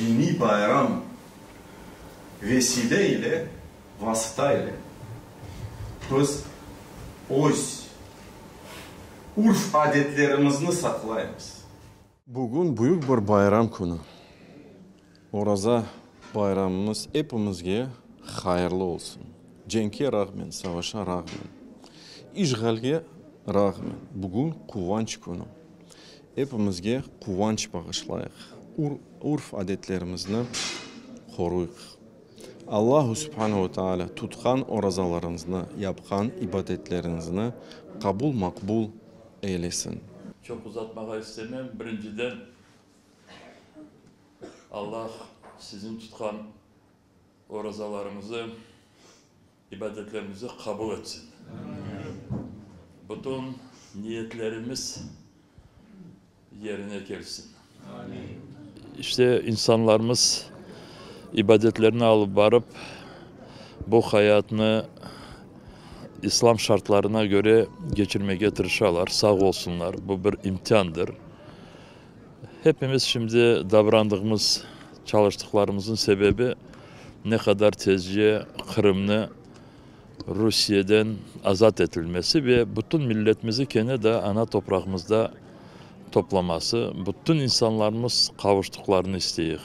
diniy bayram vesile ile, vasıta ile biz öz urf-adetlerimizni saqlaymız. Bugün büyük bir bayram künü. Oraza bayramımız epimizge hayırlı olsun. Cenkke rağmen, savaşa rağmen, işğalge rağmen, bugün quvanç künü. Epimizge quvanç bağışlayıq, urf-adetlerimizni qoruyıq. Allahu Sübhanehu ve Teala tutqan orazalarıñıznı, yapqan ibadetleriñizni qabul-maqbul eylesin. Çoq uzatmağa istemem. Birinciden, Allah siziñ tutqan orazalarıñızı, ibadetleriñizi qabul etsin. Bütün niyetlerimiz yerine kelsin. İşte, insanlarımız ibadetlerini alıp barıp, bu hayatnı İslam şartlarına köre keçirmege tırışalar. Sağ olsunlar, bu bir imtiandır. Hepimiz şimdi davrandığımız, çalıştıqlarımıznıñ sebebi ne qadar tezce Qırımnı Rusiyeden azat etilmesi ve bütün milletimizi kene de ana toprağımızda toplaması, bütün insanlarımız qavuştıqlarını isteyik.